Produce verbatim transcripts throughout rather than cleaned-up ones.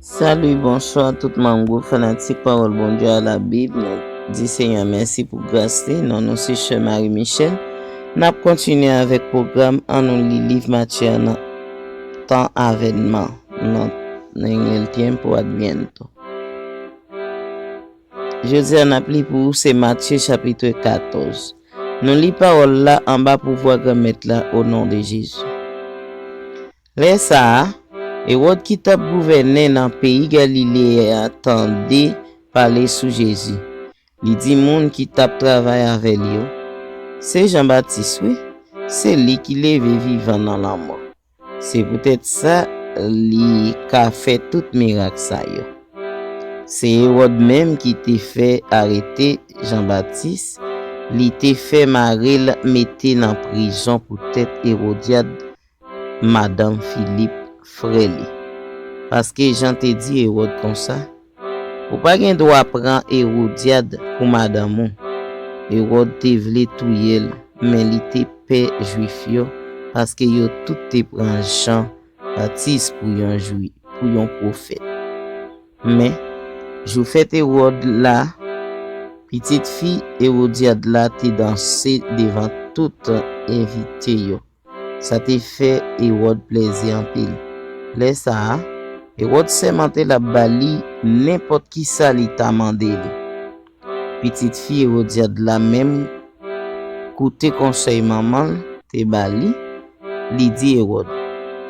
Salut, bonsoir tout manm gwoup fanatik Pawòl Bondye a Labib. Nou di Senyè mèsi pou gras li. Non nou se Sè Marie Michel. N ap kontinye avèk pwogram An nou li liv Matye a nan tan avènman, nan, nan el tiempo adviento. Jodi a n ap li pou ou se Matye chapit katòz. Nou li pawòl la anba pouvwa Granmèt la, o non de Jezi. Lè sa a, Ewòd ki t ap gouvène nan peyi Galile a tande pale sou Jezi. Li di moun ki t ap travay avè l yo, "Se Jan Batis, wi, se li ki leve vivan nan lanmò. Se poutèt sa li ka fè tout mirak sa yo." Se Ewòd menm ki te fè arete Jan Batis, li te fè mare l mete nan prizon poutèt Ewodyad, madanm Filip, frè li. Paske Jan te di Ewòd konsa, "Ou pa gen dwa pran Ewodyad pou madanm ou." Ewòd te vle touye l, men li te pè Jwif yo, paske yo tout te pran Jan Batis pou yon jwi, pou yon pwofèt. Men, jou fèt Ewòd la, pitit fi Ewodyad la te danse devan tout envite yo. Sa te fè Ewòd plèzi anpil. Lè sa a, Ewòd sèmante l ap ba li nenpòt ki sa li ta mande li. Pitit fi Ewodyad la menm koute konsèy manman l te ba li, li di Ewòd,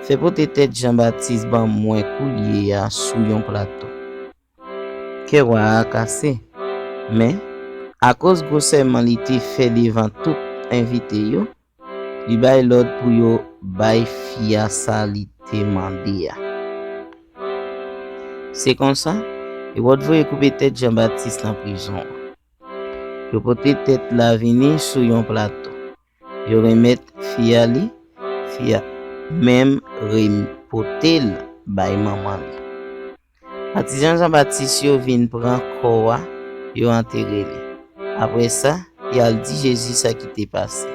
"Fè pote tèt Jan Batis ban mwen koulye a sou yon plato." Kè wa a kase. Men, akoz gwo sèman li te fè devan tout envite yo, li bay lòd pou yo bay fi a sa li te mande a. Se konsa, Ewòd voye koupe tèt Jan Batis nan prizon an. Yo pote tèt la vini sou yon plato. Yo renmèt fi a li, fi a menm repote l bay manman li. Patizan Jan Batis yo vin pran kò a, yo antere li. Apre sa, y al di Jezi sa ki te pase.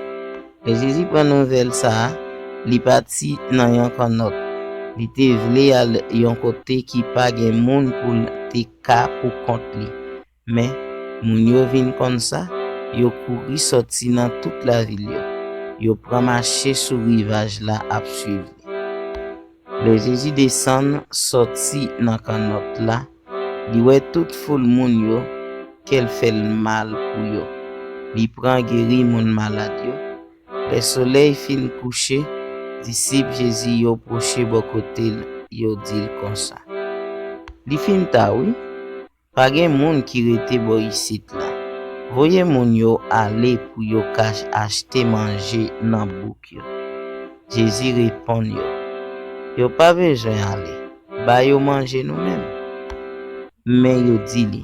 Lè Jezi pran nouvèl sa a, li pati nan yon kannòt. Li te vle al yon kote ki pa gen moun pou l te ka pou kont li. Men, moun yo vin konn sa, yo kouri sòti nan tout lavil yo. Yo pran mache sou rivaj la ap swiv li. Lè Jezi desann sòti nan kannòt la, li wè tout foul moun yo, kè l fè l mal pou yo. Li pran geri moun malad yo. Lè solèy fin kouche, disip Jezi yo pwoche bò kote l, yo di l konsa, "Li fin ta, wi. Pa gen moun ki rete bò isit la. Voye moun yo ale pou yo ka achte manje nan bouk yo." Jezi reponn yo, "Yo pa bezwen ale. Ba yo manje nou menm." Men yo di li,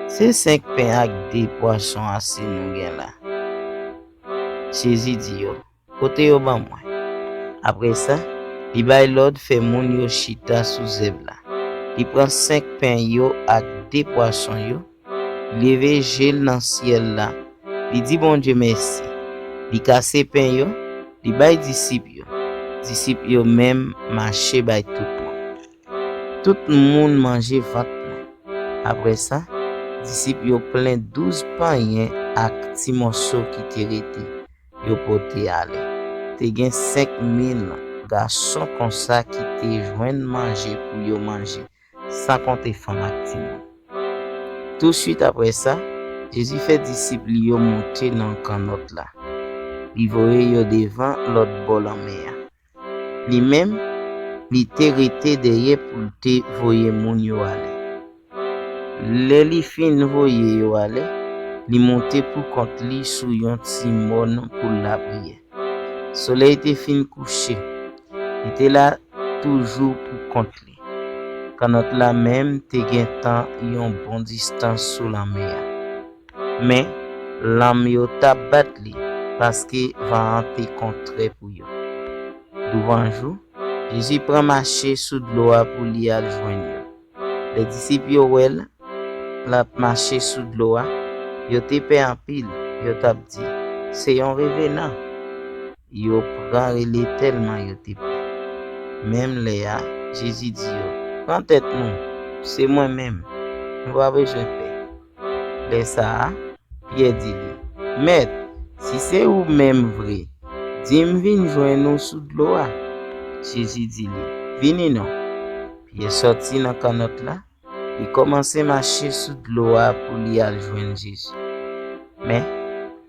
"Se senk pen ak de pwason ase nou gen la." Jezi di yo, "Pote yo ban mwen." Apre sa, li bay lòd fè moun yo chita sou zèb la. Li pran senk pen yo ak de pwason yo, leve je l nan syèl la, li di Bondye mèsi. Li kase pen yo, li bay disip yo. Disip yo menm mache bay tout moun. Tout moun manje vant plen. Apre sa, disip yo plen douz panyen ak ti mòso ki te rete. Yo pote ale. Te gen senk mil gason konsa ki te jwenn manje pou yo manje, san konte fanm ak timoun. Touswit apre sa, Jezi fè disip li yo monte nan kannòt la. Li voye yo devan lòt bò lanmè a. Li menm, li te rete dèyè pou l te voye moun yo ale. Lè li fin voye yo ale, li monte pou kont li sou yon ti mòn pou l lapriyè. Solèy te fin kouche. Li te la toujou pou kont li. Kannòt la menm te gentan yon bon distans sou lanmè a. Men, lanm yo t ap bat li, paske van an te kontrè pou yo. Douvanjou, Jezi pran mache sou dlo a pou li al jwenn yo. Lè disip yo wè l, l ap mache sou dlo a, yo te pè anpil. Yo t ap di, "Se yon revenan." Yo pran rele tèlman yo te pè. Menm lè a, Jezi di yo, "Pran tèt nou, Se mwen menm. Nou pa bezwen pè. Lè sa a, Pyè di li, Mèt, si se ou menm vre, di m vin jwenn ou sou dlo a. Jezi di li, Vini non. Pyè sòti nan kannòt la, li kòmanse mache sou dlo a pou li al jwenn Jezi. Men,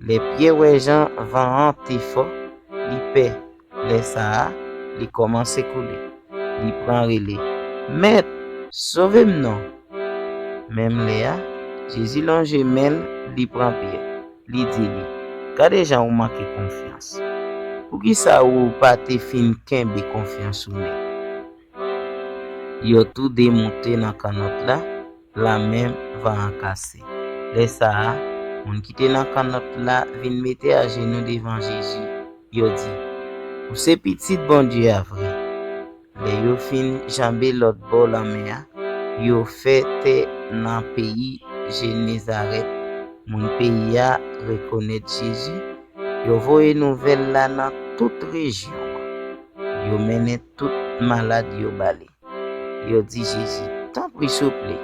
lè Pyè wè jan van an te fò, li pè. Lè sa a, li kòmanse koule. Li pran rele, Mèt, sove m non! Menm lè a, Jezi lonje men l, li pran Pyè. Li di li, Gade jan ou manke konfyans! Poukisa ou pa te fin kenbe konfyans ou nèt? Yo tou de moute nan kannòt la, lamenm van an kase. Lè sa a, moun ki te nan kannòt la vin mete ajenou devan Jezi. Yo di, Ou se Pitit Bondye a vre. Lè yo fin janbe lòt bò lanmè a, yo fè tè nan peyi Jenezarèt. Moun peyi a rekonèt Jezi. Yo voye nouvèl la nan tout rejyon an. Yo mennen tout malad yo ba li. Yo di Jezi, Tanpri souple,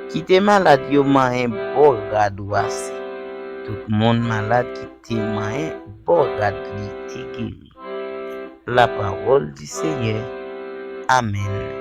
kite malad yo manyen bò rad ou ase. Tout moun malad ki te manyen bò rad li te geri. Lapawòl di Seyè. Amèn.